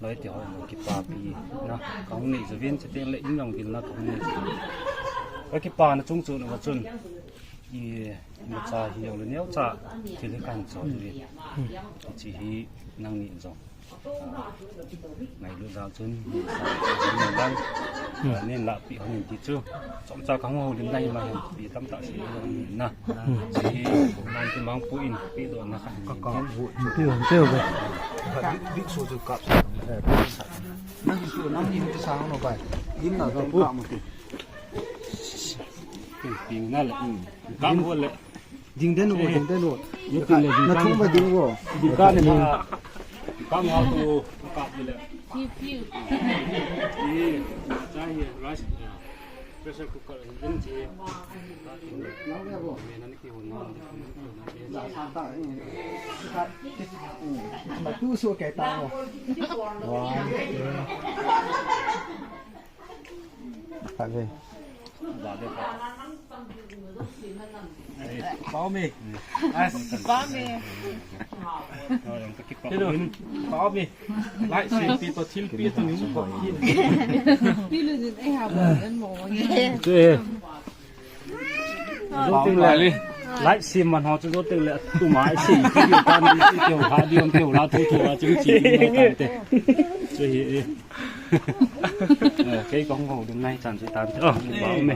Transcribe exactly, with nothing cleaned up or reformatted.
Loi te ho kipapi na kahung nei jouvin, chuteng le in jong vilna kahung nei jouvin. Ka kipana chung chun, ama chun, i, imacha hijongle neocha thil hi kahin choi uvin. Hiche hi nangni jong, ah, ngailut jal chun, nin lahpeh hon in ti chu. Chomcha kahung houlim na hi ma hen, pi tamtah sei jong hin na. Hiche hi, nan ti mang pu in, pedohna khat hin. Ka, ka, pi hon teu ve. Big, big so chu kap sa. Nang chu, nang ni chu sa no bai. Lim na ka pu. Kap mo ti. Pi, pi na le. Kap mo le. Ding den o, ding den o. Ding den o. Ding ka ne na. Ka ma tu, ka tu le. Fiu, fiu. Ye, cha ye, rice. Pressure cooker, ding che. Me na ni ki ho na. Ma tu so ke ta o. Wa. Khat ve. Pao me. As. Pao me. Hello. Pao me. Lai se pi to thil pi to ni mu ko. Pi lu din ai ha ba dan mo nge. Chu e. Joteng le. Lai se man ho chu joteng le. Tu mai se. Pi pi tan ni se keu ha di om keu la tu tu a chung chi ni kan te. Chu hi e. Eh, kei kong ho dun nai chan chu tan. Oh, pao me.